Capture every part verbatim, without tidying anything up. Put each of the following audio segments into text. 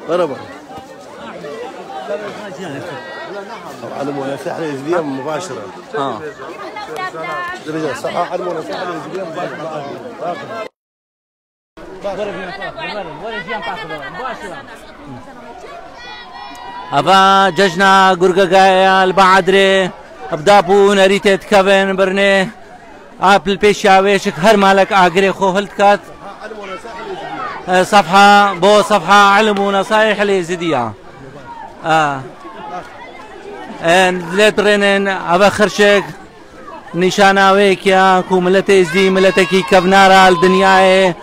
Merhaba. Tamam, على منصة الحلية الجديدة مباشرة. ها. درجة صحة على منصة الحلية الجديدة مباشرة. Ava cejna Gurgegaya li Baadrê bi dap û nerîtê dikevin birnê. Ap li pêşiya wê şik her malek agirê xwe hil dikat. E, sefha, bo sefha ilm û nesayih lê zidiya. E, e, lê dirênin ava xirşik nîşana wê kiya ku miletê Êzdî miletekî kevnar a li dinyayê.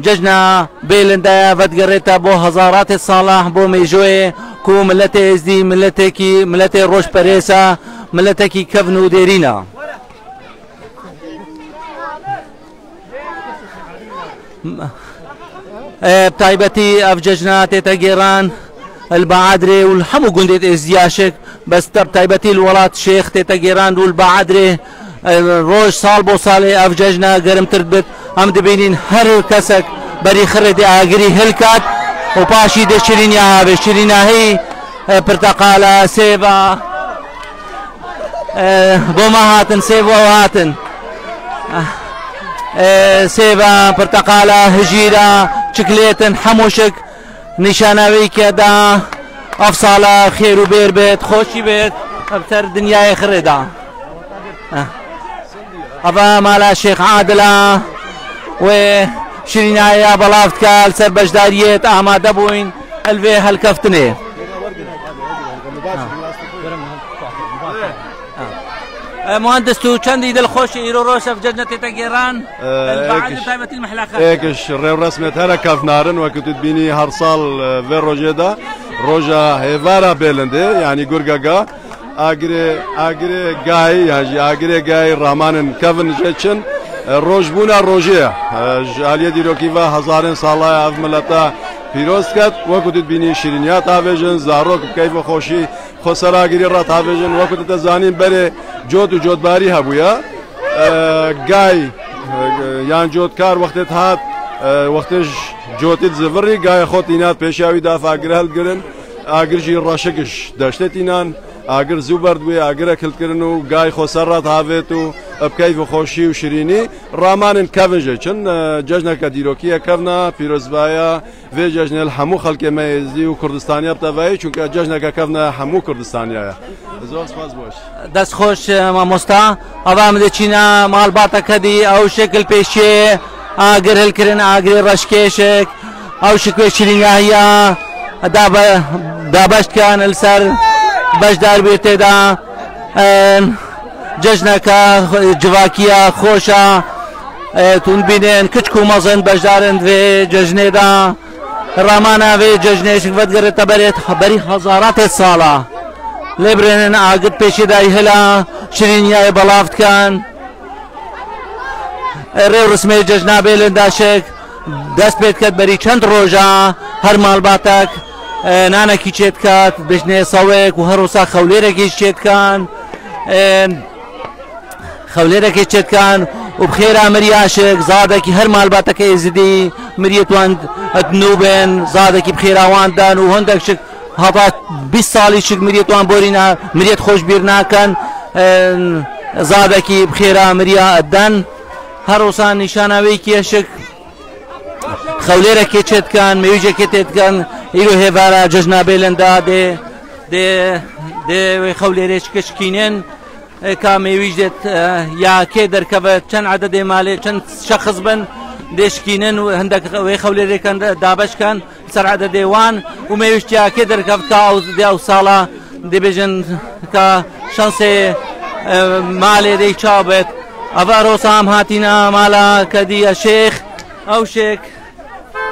Cejna bêlinde ye, vedigerête bo hezaratê sala, bo mêjoyê ku miletê Êzdî miletekî, miletê rojperês e, miletekî kevn û dêrîn e. E, bi taybetî ev cejna tête gêran li Baadrê û li hemû gundê Êzdiya şik, bes te bi taybetî li welat Şêx tête gêran û li Baadrê, e, roj sal bo salê ev cejna gerimtir dibit. Em dibînin her kesek berî xirê dê agirî hilkat û paşî dê şirîniya havê. Şirîniya hî, e, pirteqala, sêva, e, bo me hatin, sêv we hatin. E, sêva, pirteqala, hijîra, çiklêtin, hemû şik nîşana wê ke da ev sala xêr û bêr bêt, xweşî bêt, ev ser dinyayê xirê da. E. Ava mala Şêx Adil a, wê şirînaya belav dike li ser beşdariyê amade bûyn li vê helkeftinê. E, muhandis, tu çendî dilxweş îro roj ev cejne tête gêran? E, Li Baadê êkiş, taybetî li Mehla Xaç. Êkiş rêwresmê te re kevnarin, wekî tu dibînî her sal, e, vê rojê de roja hêvara bêlindê, yanî Gurgega. Agirê, agirê gayî, yan jî agirê gayî ramanên kevin jê çin, e, roj bûna rojê ye. E, ji aliyê dîrokî ve hezarên sala ye ev mileta pîroz diket. Wekî tu dibînî şirîniya tavêjin, zarok bi keyf û xweşî xwe ser agirî re tavêjin. Wekî tu te zanîn berê cot û cotbarî hebûye. E, gay, e, yan cotkar wextê dihat, e, wextê ji cotî dizivirî, gayê xwe tîna pêşiya wî daf agir hildigirin. Agir jî reşik ji deştê tînan. Agir zû berdibûye, agirek hildikirin û gay xwe ser re dihavêt û bi keyf û xweşî û şirînî ramanên kevin jê çin. E, cejneke dîrokî ye kevna, pîrozbaya vê cejnê li hemû xelkê me Êzidî û Kurdistaniya bi tevayî, çunke cejneke kevna hemû Kurdistaniya ye. Zor spas, baş. Dest xweş, mamosta. Ava em diçîne malbateke dî, ew şekil pêşiyê agir hilkirin, agirê reşkêşik, ew şik wê şirîniyahiya dabe-, dabeş dikin li ser beşdarbî tê de. Em, cejneke xwe-, civakiya xweş a. E, tu dibînin kiçik û mezin beşdar in vê cejnê de. Ramana vê cejnê şik vedigerite berê, berî hezaratê sala. Lê birênin agir pêşî dayî hila şirîniyayê belav dikin. E, rêwrismê cejna bêlin de şik dest pê diket berî çend roja her malbatek, e, nanekî çê diket, bêjnê sewek û her wisa xewlêrekî çê dikin. E, Xewlêrekê çetkan û bi xêra miriya şik, zadekî her malbateke Êzidî, miriyê wan dinûbin, zadekî bi xêra wan dan û hindek şik heta bîst salî şik miriyê wan borîna, miriyê xweş bîr nakin, e, zadekî bi xêra miriya dan. Her wisa nîşana wê kî ye şik. Xewlêrekê çê dikin, mêwîcekê tê dikin, îro hêvara cejna bêlin da dê, dê, dê wê xewlêrê çike şikînin, e, ka mêwîc dêt, e, ya kê derkeve, çend ededê malê, çend şexs bin, dê şikînin û hindek wê xewlêrê ken de, dabeş ken, ser ededê wan û mêwîc ya kê derkevt ka ew dê ew sala dê bêjin ka şansê, e, malê dê çaw bêt. Eva rosa em hatîna mala Kediya Şêx, ew şêk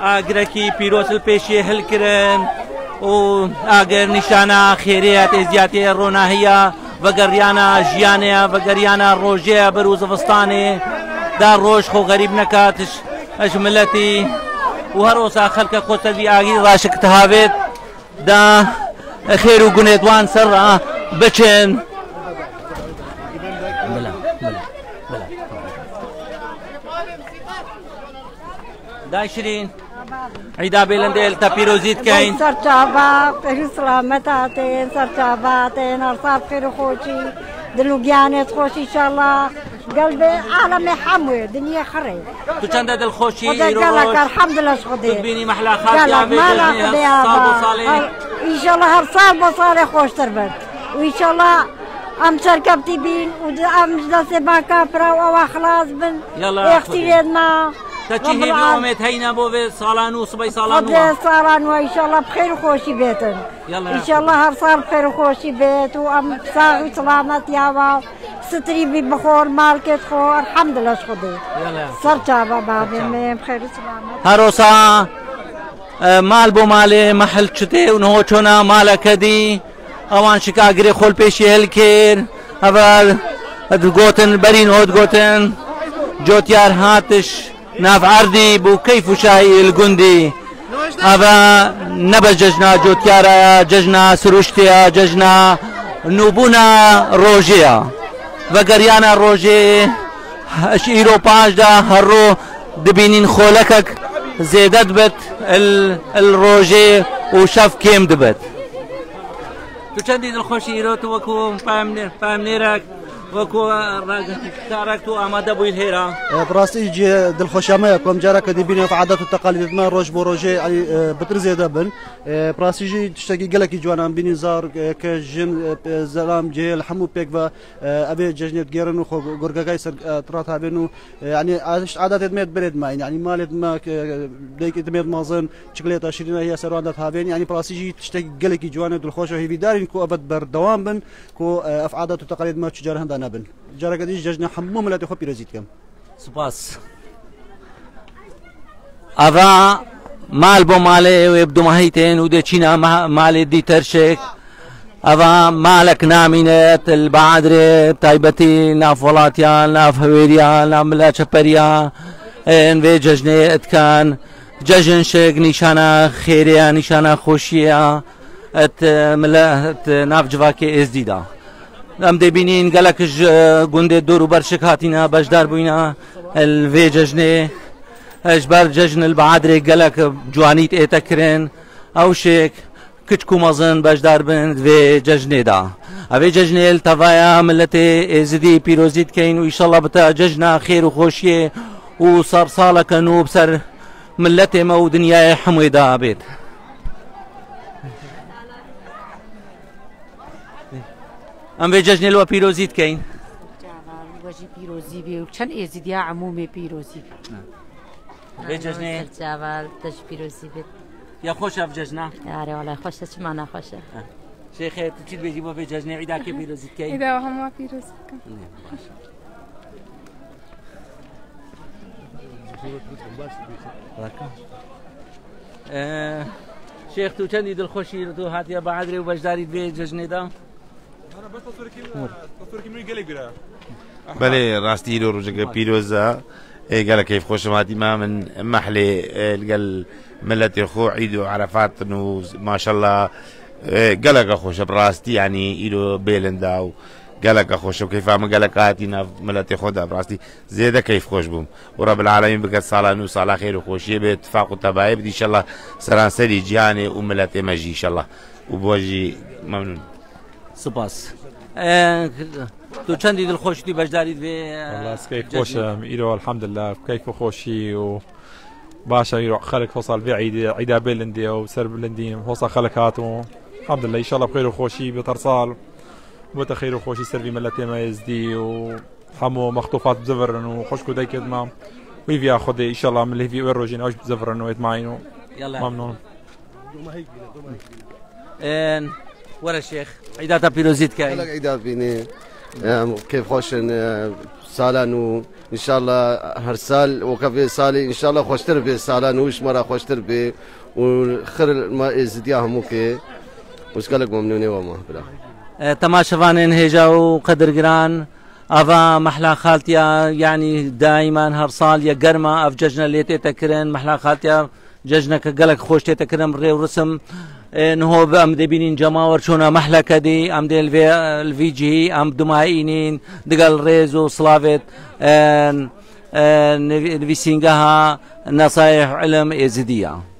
agirekî pîroz li pêşiyê hilkirin û agir nîşana xêrê ya têziyatê ronahiya Vegeriyana jiyanê ye, vegeriyana rojê ye, ber û zivistanê da roj xwe xerîb nekat ji, ji miletî û her wisa xelke xwe ser vî agî raşik dihavêt da xêr û gunê di wan ser re biçin. Bila, bila, bila. Dayê Şirîn, Îda Bêlindê li te pîrozî dikeyn. Ser çava, pêrî selamet hatin, ser çava hatin, her sal bi xêr û xweşî, dil û giyanê xweş înşallah. Gel bê alemê hemû, dinyê xirê. Tu çende dilxweşî Xwedê îro gelek, roj? Elhamdulillah ji Xwedê. Tu dibînî mehla Gelek, xatiya vê mehla cejnê Xwedê her sal bo ava. salê. Her, înşallah her sal bo salê xweştir bin. Û înşallah em serkevtî bîn û di-, em ji destê banka pira û ewa xilas bin. Yallah, Êxtî Xwedê. Lê dima. Te çi Rabbil hêvî al- omêd heyne bo vê sala nû, sibey sala nû? Xwedê sala nû, înşallah bi xêr û xweşî bêtin. Yallah, Înşallah Xwedê. Her sal bi xêr û xweşî bêt û em sax û selamet ya ve. Sitrî bî bi xwe, malkêt xwe, elhamdulillah ji Xwedê. Yallah. Ser çava babê Ser çava. me, bi xêr û selamet. Her wisa, e, mal bo malê, mehil çitê û niho çona maleke dî. Ewan şika girê xwe li pêşî hilkir. Eva digotin, berî niho digotin. Cotyar hatiş nav erdî bû keyf û şahî li gundî. Eva ne bes cejna cotyara ya, cejna siruştê ya, cejna nûbûna rojê ya. Vegeriyana rojê ji îro paş de her ro dibînîn xolekek zêde dibit il, il rojê û şev kêm dibit. Tu çendî dilxweş î îro tu wekû peyamnê-, peyamnêrek, wekû ragiharek tu amade bûyî hêra? E, bi rastî jî dilxweşiya me ye ku em careke dî bînin ev adet û teqalîdê me roj bo rojê, yanî, e, bi tir zêde bin. E, bi rastî jî tiştekî gelekî ciwan e, em bînî zarok, e, ke jin, e, zelam, cêl, hemû pêk ve, e, evê cejnê digêrin û xwe gurgekay ser, e, tirat havên û, e, yanî, adet-, adetê me berê dimayîn. Yanî malê me, e, daykê me mezin, çikolata şirîna heye ser wan de havên. Yanî bi rastî jî tiştekî gelekî ciwan e, dilxweş û hêvîdar in ku ev berdewam bin, ku, e, ev adet û teqalîd me çi car henda nebin. Careke dî jejna hemû miletê xwe pîrozî dikim. Spas. Eva mal bo malê wê bi dumahî tên û dê çîna ma-, malê dî terşek. Eva malek namînet li Baadrê, taybetî nav welatiya, nav hewêriya, nav mila çeperiya, ên vê cejnê etkan. Cejn şek nîşana xêrê ya, nîşana xweşiyê ya, et, e, mile, et, e, nav civakê êzdî da. Em dê bînîn gelek ji, e, gundê dor û ber şik hatîne beşdar bûyîne li vê cejnê. Ji ber cejn li Baadrê gelek ciwanî ête kirin. Ew şêk kiçik û mezin beşdar bin di vê cejnê de. Ev ê cejnê li tevaya miletê êzidî pîrozî dikeyn û înşallah bite cejna xêr û xweşiyê û sersaleke nû bi ser miletê me û dinyayê hemûyê de bêt. Em vê cejnê li we pîrozî dikeyn. Çavan, we jî pîrozî bê û çend êzidiya emûmê pîrozî bê. Vê cejnê. Ser çavan, te jî pîrozî bê. Ya xweş ev cejna? Are, wala xweş e, çima naxweş e? Şêxê, tu çi dibêjî bo vê cejnê, îda kê pîrozî dikey? Îda hemû pîroz bikim. Ne, baş. Ee, Şêx, tu çendî dilxweşî tu hatiye Baadrê û beşdarî vê cejnê de? Belê, rastî îro rojeke pîroz e. Ê, gelek keyfxweş im hatî me min mehlê, ê, li gel miletê xwe îd û erefat in û maşallah, ê, geleke xweş e bi rastî, yanî îro bêlind e û geleke xweş e û keyfa min gelek hatî nav miletê xwe de bi rastî zêde keyfxweş bûm. Û Rebbil Alemîn bike sala nû sala xêr û xweşiyê be, tifaq û tebayê bide înşallah seranserî cîhanê û miletê me jî înşallah. Û bo jî memnûn. Spas. Ee, tu çendî dilxweş tu beşdarî divê, ee, Wala ez keyf xweş cejnê? Im. Îro elhamdulillah, keyf û xweşî û baş e îro xelk hosa li vê îdê, îda bê lindê û ser bilindî hosa xelk hat û elhamdulillah, înşallah bi xêr û xweşî bi ter sal. Bite xêr û xweşî ser vî miletê me êzdî û hemû mextûfat bizivirin û xwişk û daykê me wî viya Xwedê, înşallah min lê vî wê rojên ew jî bizivirin û êtmayîn û Yallah. Memnûn. Ên, were Şêx, îda te pîrozî dikeyn. Gelek îda bînî, em, kêfxweş in, e, sala nû. Înşallah her sal weke vê salê, înşallah xweştir bê, sala nû ji me re xweştir bê û xir me êzidiya hemû kê. Û ez gelek memnûnê we me, bira. E, temaşevanên hêja û qedirgiran, ava mehla Xaltiya, yanî daiman her sal ye germa ev cejne lê tête kirin. Mehla Xaltiya cejneke gelek xweş tête kirin, bi rê û risim. E, niho bi em dê bînîn cemawer çûna mehleke dî, em dê li vê, li vî cihî em duma înîn digel rêz û silavêt, e, e, nivî-, nivîsîngeha Nesayih Ilim Êzidiya.